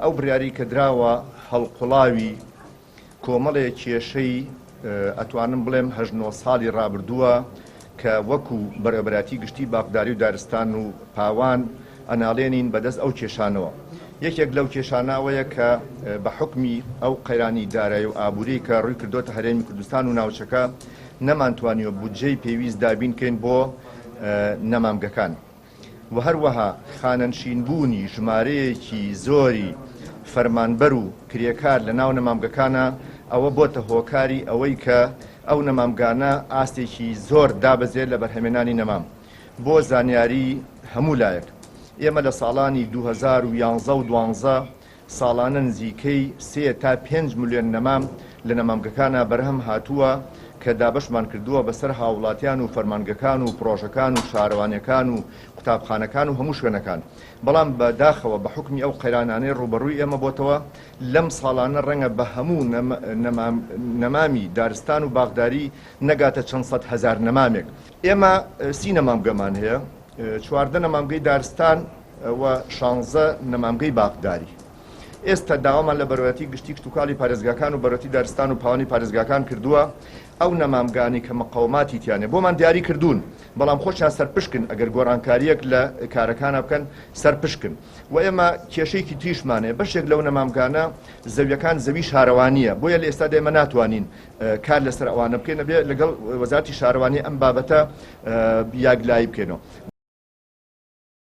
ئەو بڕیارەی کە دراوە هەڵقوڵاوی کۆمەڵێ کێشەی ئەتوانم بڵێم هەشت نۆ ساڵی ڕابردووە کە وەکو بەڕێوەبەرایەتی گشتی باخداری و دارستان و پاوان ئەناڵێنین بەدەست ئەو کێشانەوە. یەکێک لەو کێشانە ئەوەیە کە بە حوکمی ئەو قەیرانی دارایی و ئابووریی کە ڕووی کردۆتە هەرێمی کوردستان و ناوچەکە نەمانتوانیوە بودجەی پێویست دابین کەین بۆ نەمامگەکان. و هەروەها خانەنشینبوونی ژمارەیەکی زۆری فەرمانبەر و کرێکار لە ناو نەمامگەکانا، ئەوە بۆتە هۆکاری ئەوەی کە ئەو نەمامگانە ئاستێکی زۆر دابەزێت لە بەرهەمێنانی نەمام. بۆ زانیاری هەموو لایەک، ئێمە لە ساڵانی 2011 و دوانزە ساڵانە نزیکەی سێ تا پێنج ملیۆن نەمام لە نەمامگەکانا بەرهەم هاتووە کە دابەشمان کردووە بەسەر هاوڵاتیان و فەرمانگەکان و پڕۆژەکان و شارەوانیەکان و قوتابخانەکان و هەموو شوێنەکان بەڵام بە داخەوە بە حوکمی ئەو قەیرانانەی ڕووبەڕووی ئێمە بۆتەوە لەم ساڵانە ڕەنگە بە هەموو نەمامی دارستان و باخداری نەگاتە چەند سەدهەزار نەمامێک. ئێمە سی نەمامگەمان هەیە، 14 نەمامگەی دارستان و شانزە نەمامگەی باخداری. ئێستا داوامان لە بەرۆیەتی گشتی کشتوکاڵی پارێزگاکان و بەرۆتی دارستان و پاوانی پارێزگاکان کردووە ئەو نەمامگانەی کە مقەوماتی تیانە بۆمان دیاری کردوون بەڵام خۆشیان سەرپشکن ئەگەر گۆڕانکاریەک لە کارەکانە بکەن سەرپشکن و ئێمە کێشەیەکی تریشمان هەیە بەشێک لەو نەمامگانە زەویەکان زەوی شارەوانیە بۆیە لە ئێستادا ئێمە ناتوانین کار لەسەر ئەوانە بکەین ئەبێ لەگەڵ وەزارەتی شارەوانی ئەم بابەتە یاگلایی بکەینەوە.